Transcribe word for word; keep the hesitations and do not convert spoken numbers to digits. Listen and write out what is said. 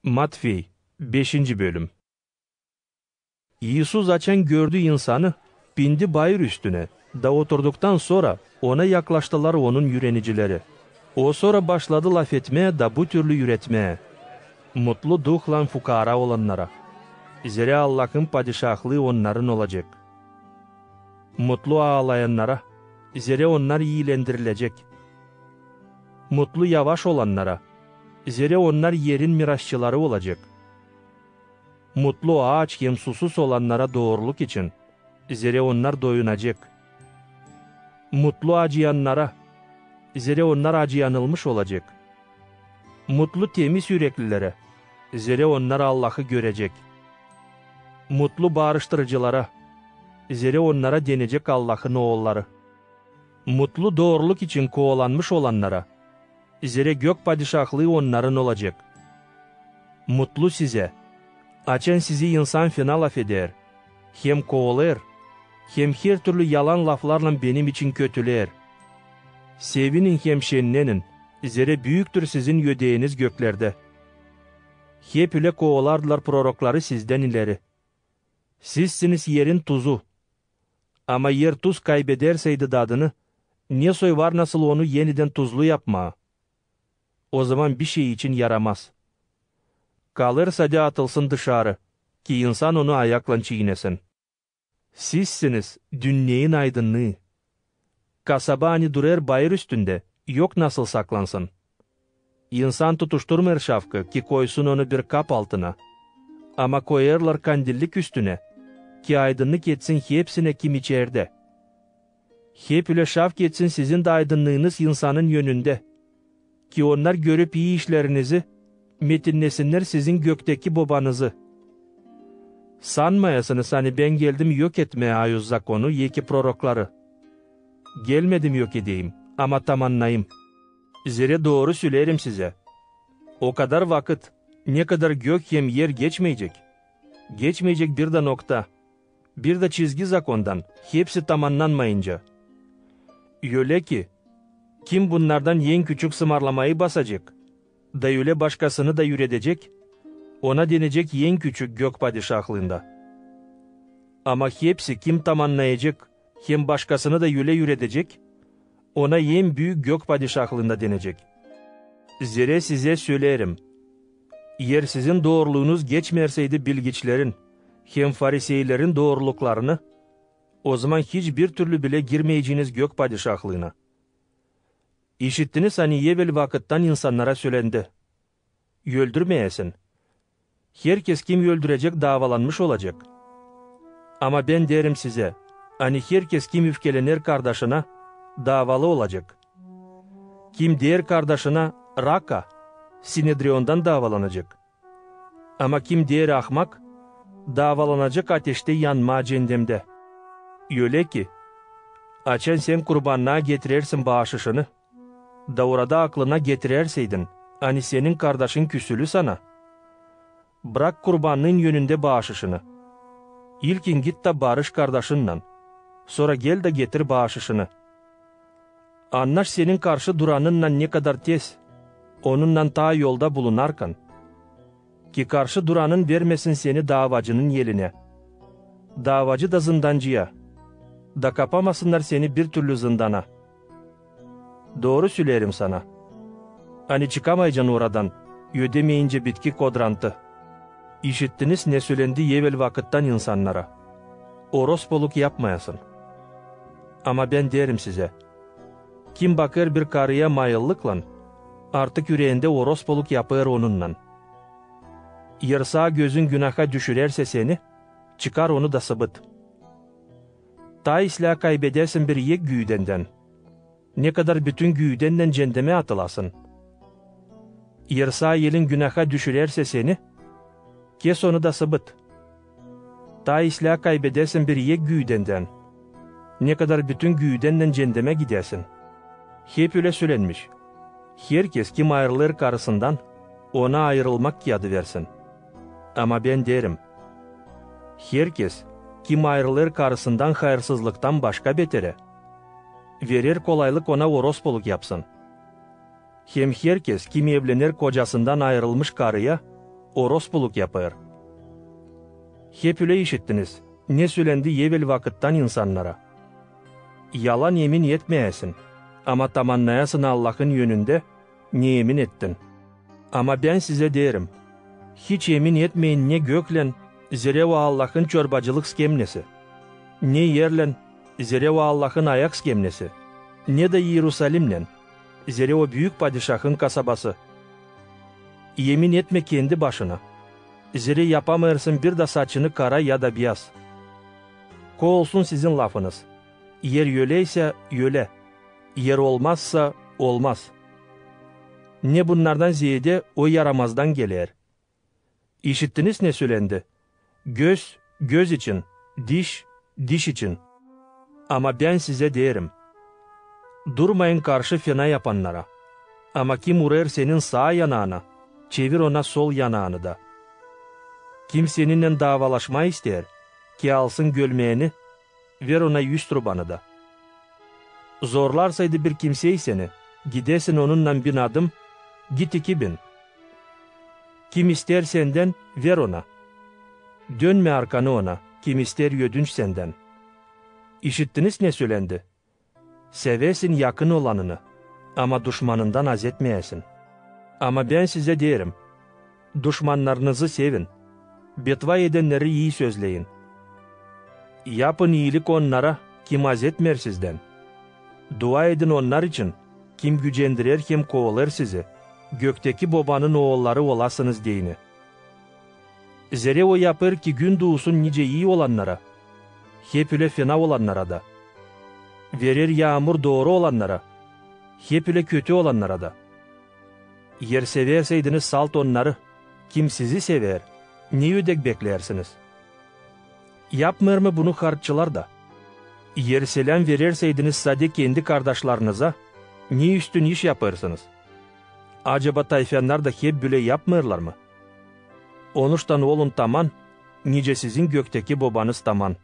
Matfey, beşinci bölüm. İisus, açan gördü insanı, pindi bayır üstünä, da oturduktan sora ona yaklaştılar onun üürenicileri. O sora başladı lafetmää da bu türlü üüretmää: Mutlu duhlan fukaara olannara, zerä Allahın Padişahlıı onnarın olacek. Mutlu aalayannara, zerä onnar iilendirilecek. Mutlu yavaş olannara, zerä onnar erin mirasçıları olacek. Mutlu aaç hem susus olannara dooruluk için, zerä onnar doyunacek. Mutlu acıyannara, zerä onnar acıyanılmış olacek. Mutlu temiz üreklilerä, zerä onnar Allahı görecek. Mutlu baarıştırıcılara, zerä onnara denecek Allahın oolları. Mutlu dooruluk için kovalanmış olannara, zerä Gök Padişahlıı onnarın olacek. Mutlu sizä, açan sizi insan fena lafeder, hem kovalêr, hem hertürlü yalan laflarlan benim için kötüleer. Sevinin hem şennenin, zerä büüktür sizin ödeeniz göklerdä. Hep ölä kovalardılar prorokları sizdän ileri. Sizsiniz erin tuzu. Ama er tuz kaybederseydi dadını, ne soy var nasıl onu enidän tuzlu yapmaa? Ozaman bişey için yaramaz. Kalêr sade atılsın dışarı, ki insan onu ayaklan çiinesin. Sizsiniz dünneyin aydınnıı. Kasaba, ani durêr bayır üstündä, yok nasıl saklansın. İnsan tutuşturmêêr şafkı, ki koysun onu bir kap altına, ama koyêrlar kandillik üstünä, ki aydınnık etsin hepsinä, kim içerdä. Hep ölä şafk etsin sizin dä aydınnıınız insanın önündä, ki onnar, görüp ii işlerinizi, metinnessinär sizin gökteki Bobanızı. Sanmayasınız, ani bän geldim yok etmää ayuz zakonu eki prorokları. Gelmedim yok edeyim, ama tamannayım. Zerä dooru söleerim sizä, o kadar vakıt, ne kadar gök hem er geçmeyecek, geçmeyecek bir dä nokta, bir dä çizgi zakondan, hepsi tamannanmayınca. Ölä ki, kim bunnardan en küçük sımarlamayı basacek, da ölä başkasını da üüredecek, ona denecek en küçük Gök Padişahlıında. Ama hepsi, kim tamannayacek hem başkasını da ölä üüredecek, ona en büük Gök Padişahlıında denecek. Zerä sizä söleerim, eer sizin dooruluunuz geçmeerseydi bilgiçlerin hem fariseylerin dooruluklarını, ozaman hiç bir türlü bilä girmeyeceniz Gök Padişahlıına. İşittiniz, ani evel vakıttan insannara sölendi: Öldürmeyäsin. Herkez, kim öldürecek, daavalanmış olacek. Ama bän deerim sizä, ani herkez, kim üfkelener kardaşına, daavalı olacek. Kim deer kardaşına: Raka, Sinedriondan daavalanacek. Ama kim deer: Ahmak, daavalanacek ateştä yanmaa cennemdä. Ölä ki, açan sän kurbannaa getirersin baaşışını, da orada aklına getirärseydin, ani senin kardaşın küsülü sana, brak kurbannıın önündä baaşışını. İlkin git da barış kardaşınnan, sora gel da getir baaşışını. Annaş senin karşı duranınnan ne kadar tez, onunnan taa yolda bulunarkan, ki karşı duranın vermesin seni daavacının elinä, daavacı da zındancıya, da kapamasınnar seni bir türlü zındana. Dooru söleerim sana, ani çıkamayacan oradan, ödemeyincä bitki kodrantı. İşittiniz, ne sölendi evel vakıttan insannara: Orospuluk yapmayasın. Ama bän deerim sizä, kim bakêr bir karıya mayıllıklan, artık üreendä orospuluk yapêr onunnan. Eer saa gözün günaha düşürärsä seni, çıkar onu da sıbıt. Taa islää kaybedäsin bir iek güüdendän, ne kadar bütün güüdennän cendemä atılasın. Eer saa elin günaha düşürärsä seni, kes onu da sıbıt. Taa islää kaybedäsin bir iek güüdendän, ne kadar bütün güüdennän cendemä gidäsin. Hep ölä sölenmiş: Herkez, kim ayırılêr karısından, ona ayırılmak kiyadı versin. Ama bän deerim, herkez, kim ayırılêr karısından hayırsızlıktan başka beterä, verer kolaylık ona orospuluk yapsın. Hem herkez, kim evlener kocasından ayırılmış karıya, orospuluk yapêr. Hep ölä işittiniz, ne sölendi evel vakıttan insannara: «Yalan emin etmeyäsin, ama tamannayasın Allahın önündä, ne emin ettin». Ama bän sizä deerim: hiç emin etmeyin ne göklän, zerä o Allahın çorbacılık skemnesi, ne erlän, zerä o Allahın ayak skemnesi, ne dä İerusalimnän, zerä o büük Padişahın kasabası. Emin etmä kendi başını, zerä yapamêêrsın bir dä saçını kara ya da biyaz. Ko olsun sizin lafınız: eer öläysä, ölä, eer olmazsa, olmaz. Ne bunnardan zeedä o yaramazdan geler. İşittiniz, ne sölendi: göz göz için, diş diş için. Ama bän sizä deerim: durmayın karşı fena yapannara. Ama kim urêr senin saa yanağına, çevir ona sol yanağını da. Kim seninnän davalaşmaa isteer, ki alsın gölmeeni, ver ona üst rubanı da. Zorlarsaydı bir kimsey seni, gidäsin onunnan bin adım, git iki bin. Kim isteer sendän, ver ona. Dönmä arkanı ona, kim isteer ödünç sendän. İşittiniz, ne sölendi: seväsin yakın olanını, ama duşmanından azetmeyäsin. Ama bän sizä deerim: duşmannarınızı sevin, bedua edenneri ii sözleyin. Yapın iilik onnara, kim azetmeer sizdän. Dua edin onnar için, kim gücendirär hem kovalêr sizi, gökteki Bobanın oolları olasınız deyni. Zerä o yapêr, ki gün duusun nicä ii olannara, hep ölä fena olannara da. Verer yaamur dooru olannara, hep ölä kötü olannara da. Eer sevärsäydiniz salt onnarı, kim sizi sever, ne ödek bekleersiniz? Yapmêêr mı bunu harççılar da? Eer seläm verärsäydiniz sade kendi kardaşlarınıza, ne üstün iş yapêrsınız? Acaba tayfannar da hep bölä yapmêêrlar mı? Onuştan olun taman, nicä sizin gökteki Bobanız taman.